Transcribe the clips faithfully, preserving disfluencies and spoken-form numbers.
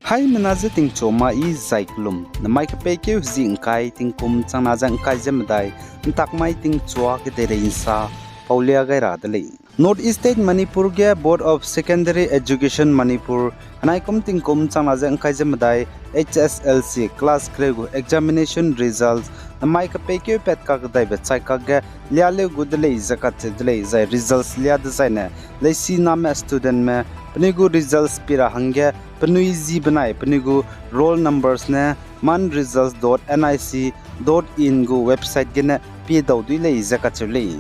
Haimena je tingchu ma i zai kelum, namai kepeikeu hezi ngkai tingkum changna ze ngkai ze medai, ntak mai tingchua kedeirei nsa paulia gai ra de lei. North East State Manipur ge Board of Secondary Education Manipur, anai kum tingkum changna ze ngkai ze medai, H S L C class kereu gu examination results, namai kepeikeu pat kakdaibe chai kakge lia leu gu de lei ze kacheu de lei, zai results lia dezaine, leisiname studentme, penui gu results pi ra hangge, penui zi benai, penui gu roll numbers ne, man results dot N I C dot in gu website gene pie dau dui lei ze kacheu lei.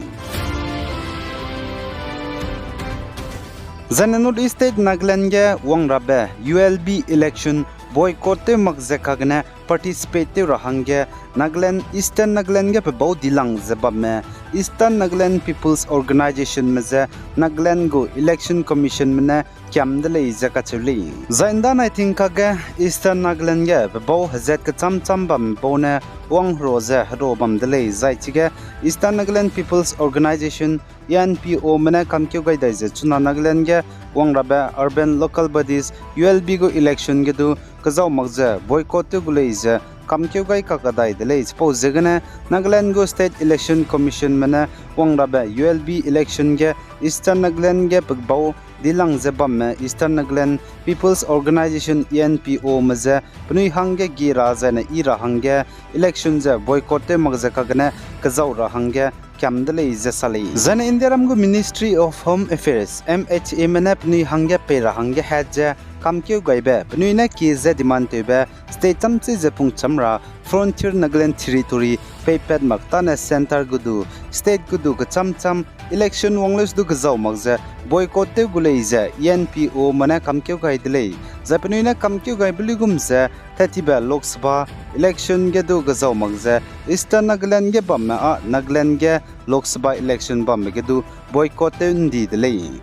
Zaine North East State Nagaland ge wang rabe U L B election boycott tew mak ze kagene participate tew ra hangge Nagaland, Eastern Nagaland ge pebau dilang ze bamme Eastern Nagaland People's Organizationme je Nagaland gu Election Commissionme ne kiam de lei ze kacheu lei. Zai nda nai ting kakge Eastern Nagaland ge pebau hezat kecham cham bam bau ne wang hero ze hero bam de lei zai chige Eastern Nagaland People's Organization, E N P Ome ne kamkeu gai dai ze chuna Nagaland ge wang rabe urban local bodies, U L B gu election ge du kezau mak ze boycott tew gu lei ze kamkeu gai kakadai de lei. Chipau ziegene Nagaland gu State Election Commissionme ne wang rabe U L B election ge Eastern Nagaland ge pebau dilang ze bamme Eastern Nagaland People's Organization, E N P Ome je penui hangge gi ra zaine i ra hangge election ze boycott tew mak ze kagene kezau ra hangge kiam de lei ze sa lei. Zaine Indiaram gu Ministry of Home Affairs, M H Ame ne penui hangge pei ra hangge hat ze kamkeu gaibe penui ne kie ze demand tewbe state chamchi ze pungcham ra Frontier Nagaland Territory peipat mak tane centre gu du, state gu du kecham cham election wangleus du kezau mak ze boycott tew gu lei ze E N P Ome ne kamkeu gai de lei. Zai penui ne kamkeu gaibe luigum ze tattibe Lok Sabha election ge du kezau mak ze Eastern Nagaland ge bamme â Nagaland ge Lok Sabha election bamme ge du boycott tew ndi de lei.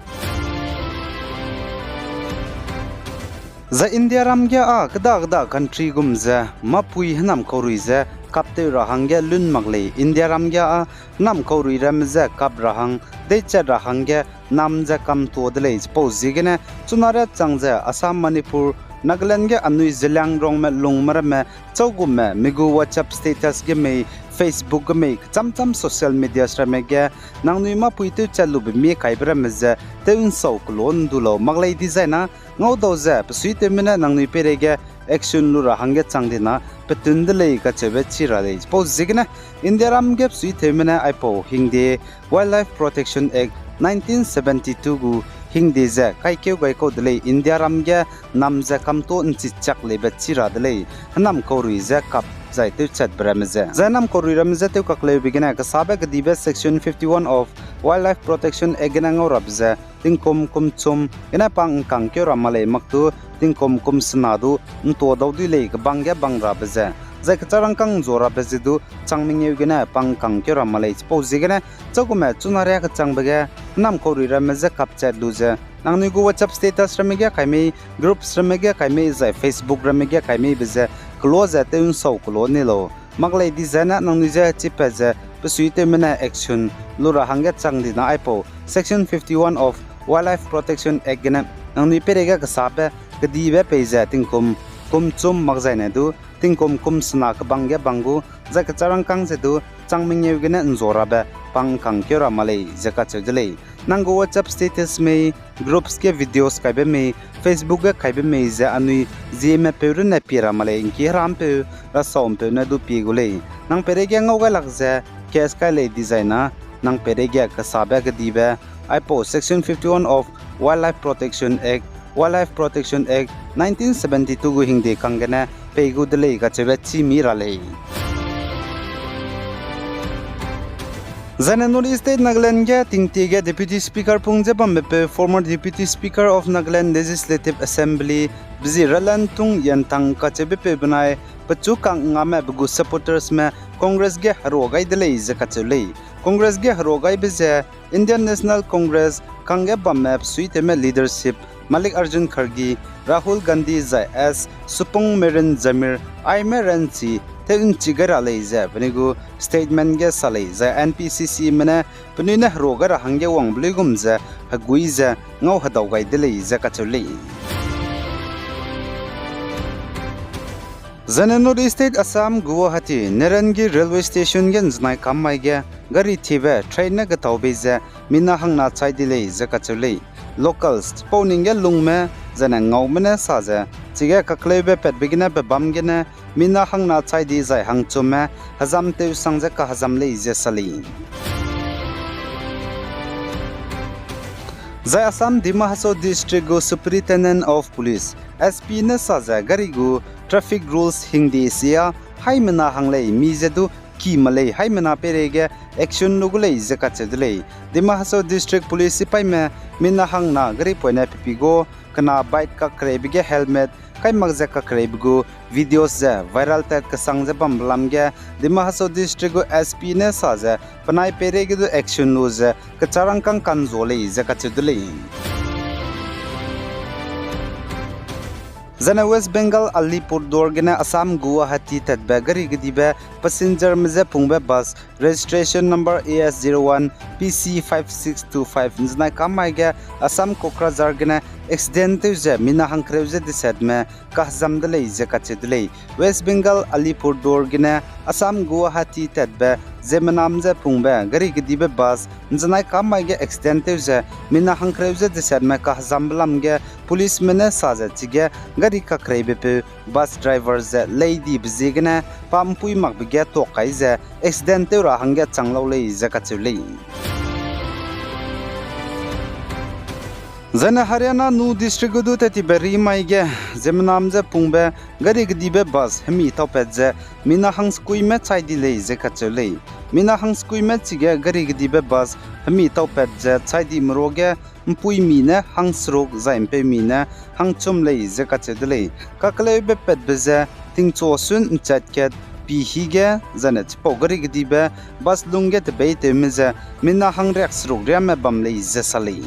Zai Indiaram ge â keda keda country gum ze mâpui hênam kaurui ze kaptew ra hangge lun mak lei. Indiaram ge â hênam kaurui ramme je kap ra hang, deichat ra hangge nam ze kamtuâ de lei. Chipau ziegene chuna riâ chang ze Assam, Manipur, Nagaland ge anui Zeliangrongme lungme ramme châugumme mi gu WhatsApp status ge mei, Facebook ge mei, kecham cham social medias ramme ge nangnui mâpui tewchat lube mie kaibe ramme ze tew nsau kelo ndu lau. Mak lei dizai na ngaudau ze pesuitewme ne nangnui peireige action lu ra hangge chang di na petun de lei kacheube chi ra lei. Chipau ziegene Indiaram ge pesuitewme ne aipau hingde Wildlife Protection Act nineteen seventy-two gu hingde ze kaikeu gai kau de lei. Indiaram ge nam ze kamtuâ nchi chak leibe chi ra de lei. Hênam kaurui ze kap zai tewchatbe ramme ze, zai hênam kaurui ramme je tewkakleube gene kesabe kedibe Section fifty-one of Wildlife Protection Act gene ngau rabe ze tingkum kum chum gene pang ngkangkeu ra mak lei, mak tu tingkum kum sena du ntuâ dau dui lei, kebang ge bang rabe ze, zai kechârangkâng nzuâ rabe ze du chang mengeu gene pang ngkangkeu ra mak lei. Chipau ziegene châugumme chuna riâ kechangbe ge hênam kaurui ramme je kapchat lu ze nangnui gu WhatsApp status ramme ge kai mei, groups ramme ge kai mei, zai Facebook ramme ge kai meibe ze kelo ze tew nsau kelo ni lau. Mak lei dizai na nangnui je chipat ze pesuitewme ne action lu ra hangge chang di na aipau Section fifty-one of Wildlife Protection Act gene nangnui peireige kesabe kedibe pei ze tingkum kum chum mak zaine du tingkum kum sena kebang ge bang gu, zai kechârangkâng ze du chang mengeu gene nzuâ rabe pang ngkangkeu ra mak lei ze kacheu de lei. Nang gu WhatsApp status mei, groups ge videos kaibe mei, Facebook ge kaibe mei ze anui Zeme peu runne pie ra mak lei, ngki herampeu, rasaumpeu ne du pie gu lei. Nang peireige ngau gai lak ze case kai lei dizai na, nang peireige kesabe kedibe aipau Section fifty-one of Wildlife Protection Act, Wildlife Protection Act nineteen seventy-two gu hingde kang gene pei gu de lei kacheube chî mi ra lei. Zaine North East State Nagaland ge tingtie ge Deputy Speaker pung ze bambepeu, former Deputy Speaker of Nagaland Legislative Assembly, be zi Ralantung Yantang kacheubepeu benai pechu kang ngame pe gu supportersme Congress ge herua gai de lei ze kacheu lei. Congress ge herua gaibe ze Indian National Congress kangge bamme pesuitewme leadership Mallikarjun Kharge, Rahul Gandhi zai S Supong Meren Jamir aime ranchi tew nchi gai ra lei ze penui gu statement ge sa lei. Zai N P C Cme ne penui ne herua gai ra hangge wangbe luigum ze hegui ze ngau hedau gai de lei ze kacheu lei. Zaine North East State Assam, Guwahati, Narengi Railway Station ge ’nzenai kam mai ge gari thiebe train ne getaube ze mina hangna chai di lei ze kacheu lei. Locals chipau ning ge lungme zaine ngaume ne sa ze, chige kakleube patbe gene pebâm gene mina hangna chai di zai hangchumme hezam tew sang ze kahezam lei ze sa lei. Zai Assam Dima Hasao District gu Superintendent of Police, S P ne sa ze gari gu traffic rules hingde sia haimena hang lei mi ze du ki ma lei haimena peireige action lu gu lei ze kacheu de lei. Dima Hasao District Police sipaîme mina hangna gari poine pepi gu kena bike kakkereibe ge helmet kai mak ze kakkereibe gu videos ze viral tat kesang ze bambe lam ge Dima Hasao District gu S P ne sa ze penai peireige du action lu ze kecharangkâng kanzua lei ze kacheu de lei. Zaine West Bengal Alipurduar gene Assam Guwahati tatbe gari kedibe passengerme je pungbe bus registration number A S zero one P C five six two five ’nzenai kam mai ge Assam Kokrajhar gene accident tew ze mina hangkereu ze desetme kahezam de lei ze kacheu de lei. West Bengal Alipurduar gene Assam Guwahati tatbe ziemmename je pungbe gari kedibe bus ’nzenai kam mai ge accident tew ze mina hangkereu ze desetme kahezambe lam ge policeme ne sa ze chige gari kakkereibepeu bus driver ze leidibe ziegene pa ’mpuî makbe ge tuak kai ze accident tew ra hangge chang lau lei ze kacheu lei. Zaine Haryana Nuh District gu du tat tibe ri mai ge ziemmename je pungbe gari kedibe bus hemi taupat ze mina hangsekuime chai di lei ze kacheu lei. Mina hangsekuime chige gari kedibe bus hemi taupat ze chai dime ruage ’mpuimi ne hangseruk zai ’mpeumi ne hangchum lei ze kacheu de lei. Kakleube patbe ze tingchuasun ’nchat kat pi hi ge zaine chipau gari kedibe bus lung ge tebeitewme ze mina hangriakseruk riame bam lei ze sa lei.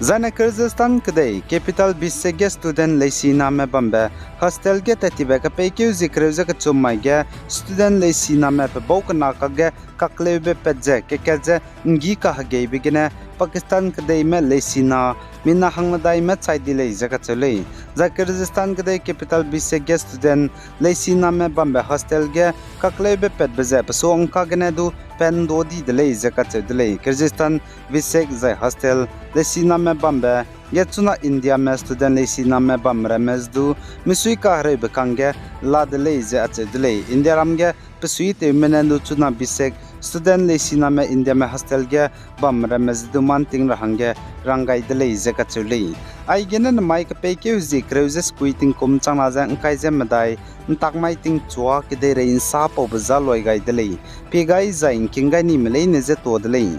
Zaine Kyrgyzstan kedei capital Bishkek ge student leisiname bambe hostel ge tat tibe kepeikeu zie kereu ze kechum mai ge student leisiname pebau kena kakge kakleube pat ze kekat ze ’nggi kahegeibe gene Pakistan kedeime leisina mina hangmedaime chai di lei ze kacheu lei. Zai Kyrgyzstan kedei capital Bishkek ge student leisiname bambe hostel ge kakleube patbe ze pesuangka gene du pa ’nda di de lei ze kacheu de lei. Kyrgyzstan Bishkek zai hostel leisiname bambe ge chuna Indiame student leisiname bam ramme ze du misui kahereube kangge la de lei ze acheu de lei. Indiaram ge pesuitewme ne du chuna Bishkek student leisiname Indiame hostel ge bam ramme ze du manting ra hangge rang gai de lei ze kacheu lei. Aigene nemai kepeikeu zie kereu ze sekui tingkum changna ze ’ngkai ze medai ’ntak mai tingchua kedeirei ’nsa paube za loi gai de lei. Pie gai zai ’ngking gai nime leine je tuâ de lei.